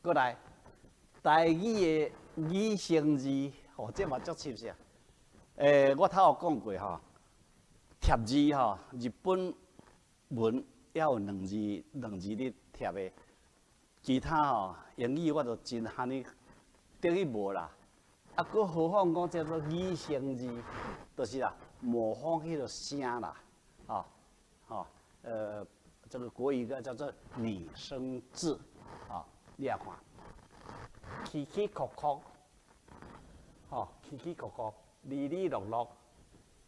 閣來台語的擬聲字，吼，這嘛足親切。我頭有講過吼，疊字吼，日本文猶有兩字兩字咧疊的，其他吼英語我就真罕呢等於無啦。啊，閣何況講叫做擬聲字，就是啦，模仿彼个聲啦，吼吼，這個國語個叫做擬聲字，啊，你來看，起起伏伏，吼，起起伏伏，離離落落，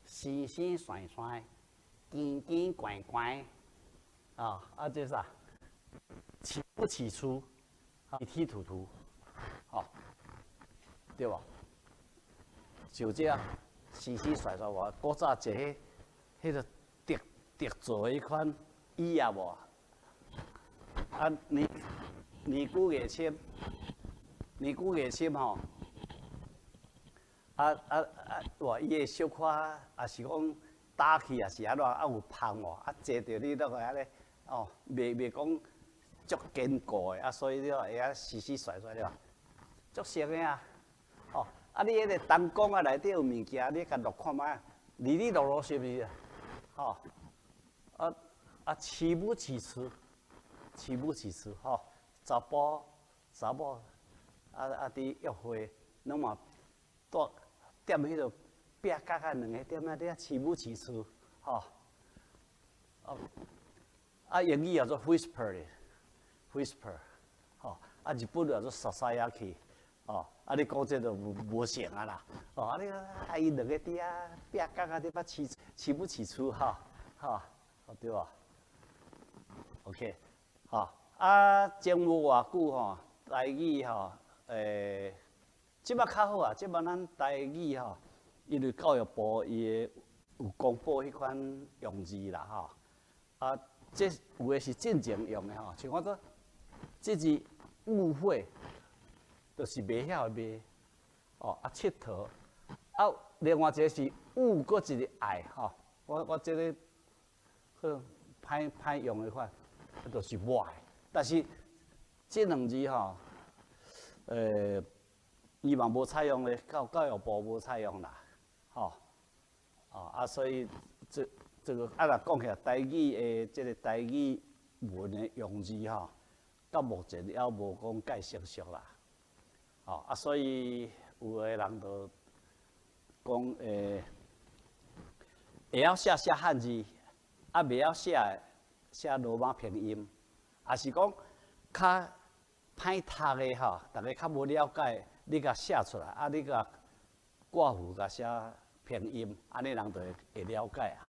生生衰衰，堅堅懸懸，啊，啊，這啥？起不起初，起起突突，吼，對無？就這樣，生生衰衰無？古早坐彼彼个竹竹做彼款椅仔無？啊，年年久月深，年久月深吼，啊啊啊！哇，伊會小可，也是講打去，也是按怎，啊有芳無？啊坐著你都會按呢，哦，袂袂講足堅固的，啊，所以你會曉死死衰衰了，足熟的啊，哦，啊你彼个彈弓啊內底有物件，你共落看覓，離離落落是毋是？吼，啊啊，起母起詞，起母起詞，吼，查埔查某啊啊佇約會，攏嘛蹛踮彼个壁角仔兩个點仔佇遐起母起詞，吼，啊啊英語叫做 whisper 咧，whisper，吼，啊日本叫做ささやき，吼，啊你講這就無無成啊啦，哦，啊你啊伊兩個佇遐壁角仔佇咧起起母起詞，吼，吼，對無？OK，吼，啊，前無偌久吼，台語吼，這擺較好啊，這擺咱台語吼，因為教育部伊會有公布彼款用字啦，吼，啊，這有的是進前用的吼，像我說，這字誤會，就是袂曉的袂，哦，啊，𨑨迌，啊，另外一個是誤閣一個愛，吼，我我這个可能歹歹用的款，就是我的，但是這兩字吼，伊嘛無採用咧，教教育部無採用啦，吼，哦啊，所以這這個啊，若講起來，台語的這個台語文的用字吼，到目前猶無講蓋成熟啦，吼啊，所以有的人就講會曉寫寫漢字，啊，袂曉寫寫羅馬拼音，抑是講較歹讀的吼，逐家較無了解，你共寫出來，啊，你共括弧共寫拼音，按呢人就會會了解啊。